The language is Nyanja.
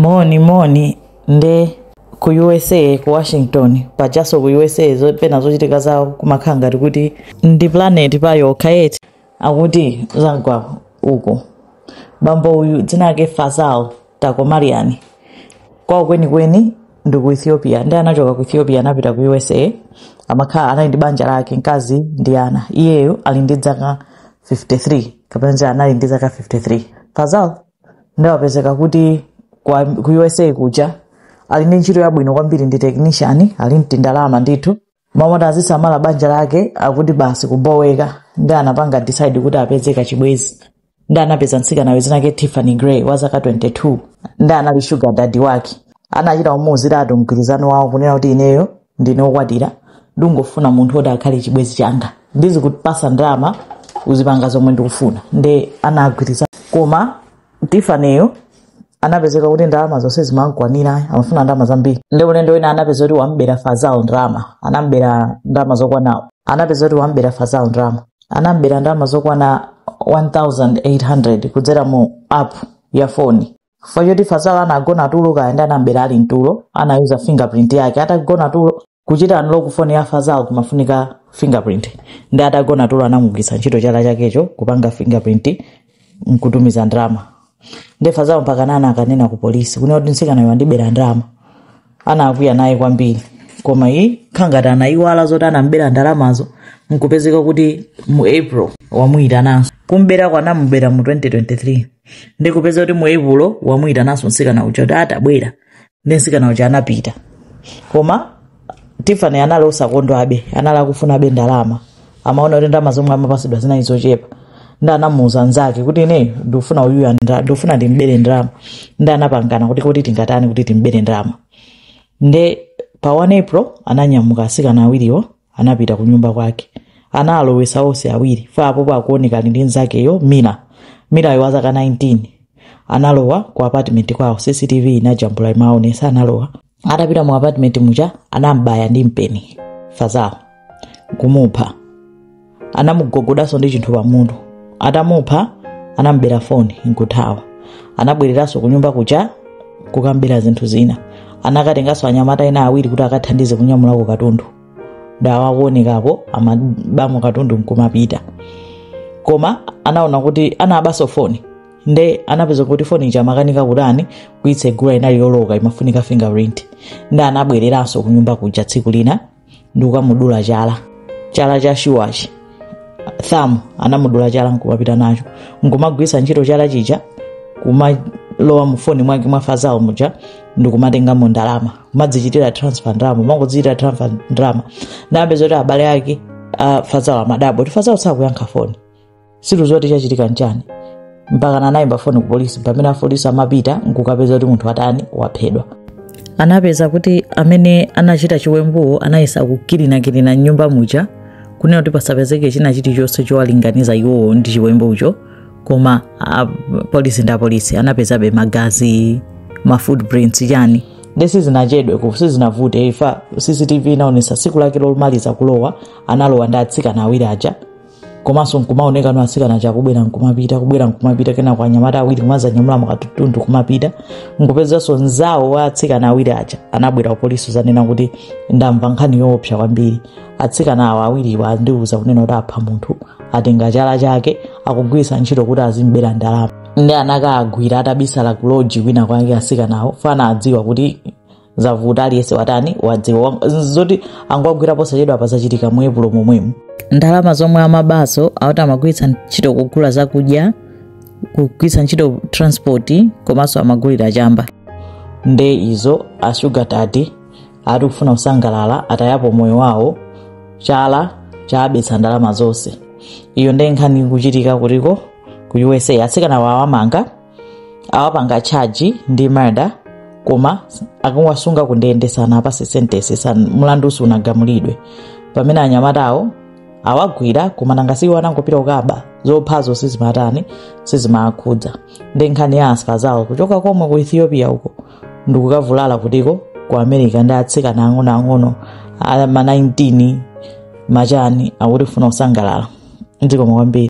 Moni moni. Nde ku USA, ku Washington pajaso, ku USA pena zochitika zawo kumakhala ngati kuti ndi planet payokha eti. Akuti zagwa uku, bambo uyu dzina lake Fazal Takomarian, kwawo kwenikweni ndi ku Ethiopia. Ndi anachoka ku Ethiopia, anapita ku USA. Amakhala, anali ndi banja lake, mkazi ndi ana. Iyeyo ali ndi zaka 53, kapena anali ndi zaka 53 Fazal. Ndi wapezeka kuti ku USA kuja ali ndi ntchito yabwino kwambiri, ndi technician, ali ndi ndalama ndithu. Mamoti azisamala banja lake, akuti basi kuboweka. Ndi anapanga decide kuti apeze kachibwezi, ndi anapeza mtsikana wezina ke Tiffany Gray wa zaka 22. Ndi anali sugar daddy wake. Anachita umuwuziratu mgwirizano wawo kunena kuti, "Ineyo ndine wokwatira, ndingofuna munthu woti akhale chibwezi changa, ndizikupasa ndalama, uzipanga zomwe ndikufuna." Ndi anagwirizana, koma Tiffanyyo anapezeka kuti ndalama zonse zimankwanira, amafuna ndalama zambiri. Ndi ulendo wina anapeza kuti wambera Fazal ndalama, anambera ndalama zokwana, anapeza kuti wambera Fazal ndalama, anambera ndalama zokwana 1800 kudzera mu app ya foni. Chifukwa choti Fazal anagona tulo, kaya ndi anambera ali mtulo, anayuza fingerprint yake atagona tulo. Kuchita unlock foni ya Fazal kumafunika fingerprint. Ndi atagona tulo anamugwiritsa ntchito chala chakecho kupanga fingerprint nkutumiza ndalama. Ndi Fazal mpaka nana akanena ku polisi kunena kuti mtsikanayo andibera ndalama. Anakwiya naye kwambiri, koma iyi khangati anayiwala zoti anambera ndalamazo. Nkupezeka kuti mu April wamuyitananso. Kumberako anamubera mu 2023, ndi kupeza kuti mu April wamuyitananso mtsikana uja kuti atabwera. Ndi mtsikana uja anapita, koma Tiffany anali osakondwabe, anali akufunabe ndalama. Amaona kuti ndalama zomwe amapasidwa zinali zochepa. Ndi anamuuza nzake kuti, "Ineyo ndikufuna uyuya, ndikufuna ndimbere ndalama." Ndi anapangana kuti tingatani kuti timbere ndalama. Nde pa 1 April ananyamuka asikana awiriwo, anapita ku nyumba kwake. Analowesa onse awiri fa apopo akuoneka ali ndi nzakeyo Mila. Milayo wa zaka 19. Analowa ku apartment kwawo, CCTV inajambula, imaonesa analowa. Atapita mu apartment muja, anambaya ndi mpeni Fazal kumupha, anamugogodanso ndi chinthu pamutu. Atamupha, anambera foni nkuthawa. Anabwereranso ku nyumba kuja kukambera zinthu zina. Anakatenganso anyamata ena awiri kuti akathandize kunyamulako katundu. Ndawakuonekapo amabamo katundu nkumapita, koma anaona kuti anabaso foni. Nde anapeza kuti foni ija amakanika kutani, kuitsegula, inali yoloka, imafunika fingerprint. Nde anabwereranso ku nyumba kuja tsiku lina ndi kukamudula chala, chala cha shuwachi, thumb. Anamudula chala nkumapita nacho, nkumagwiritsa ntchito chala chija kumalowa mu foni mwake mwa Fazal muja ndikumatengamo ndalama, kumadzichitira transfer ndalama, mangodzichitira transfer ndalama. Ndapeza kuti abale ake a Fazal amadabwa kuti Fazal sakuyankha foni, situzoti chachitika nchani, mpaka anayimba foni ku polisi. Pamene apolisi amapita nkukapeza kuti munthu atani, waphedwa. Anapeza kuti amene anachita chiwembuwo anayesa kukilinakilina mnyumba muja kunena kuti pasapezeke china chilichonse chowalinganiza iwowo ndi chiwembucho, koma polisi ndi apolisi, anapezabe magazi, ma footprints, chani. Ndi sizinachedwe ku sizinavute ifa CCTV inaonesa tsiku lake lomaliza kulowa, analowa ndi atsikana awiri aja, komanso nkumaoneka no atsikana aja akubwera nkumapita, kubwera nkumapita. Kenako anyamata awiri kumazanyamula makatundu kumapita. Nkupezanso nzawo wa atsikana awiri aja anabwera ku polisi zanena kuti, "Ndamva nkhani yoopsa kwambiri. Atsikana awa awiriwa andiuza kunena kuti apha munthu, atenga chala chake, akugwiritsa ntchito kuti azimbera ndalama." Ndi anakaagwira atabisala ku lodge kwina kwake atsikanawo. Fana adziwa kuti zavuta, aliyense watani, wadziwa zoti angwagwira. Posachedwa pazachitika mu April momwemo. Ndalama zomwe amabazo akuti amagwiritsa ntchito kugula zakudya, kugwiritsa ntchito transport, komanso amagulira chamba. Nde izo a sugar daddy ati kufuna kusangalala, atayapo moyo wawo, chala chaabetsa ndalama zonse. Iyo nde nkhani ikuchitika kutiko, ku USA. Atsikana wawamanga, awapanga charge ndi murder, koma akuwasunga kundende, sanapase sentence, mulandu sunagamulidwe. Pamene anyamatawo awagwira, koma nanga siwo anangopita kukaba, zophazo sizimatani, sizimakhudza. Ndi nkhani ya asifazawo kuchoka komwe ku Ethiopia uko ndikukavulala kutiko, ku America, ndi atsikana ang'onoang'ono ma 19 machani, akuti kufuna kusangalala. Ndikoma kwambiri.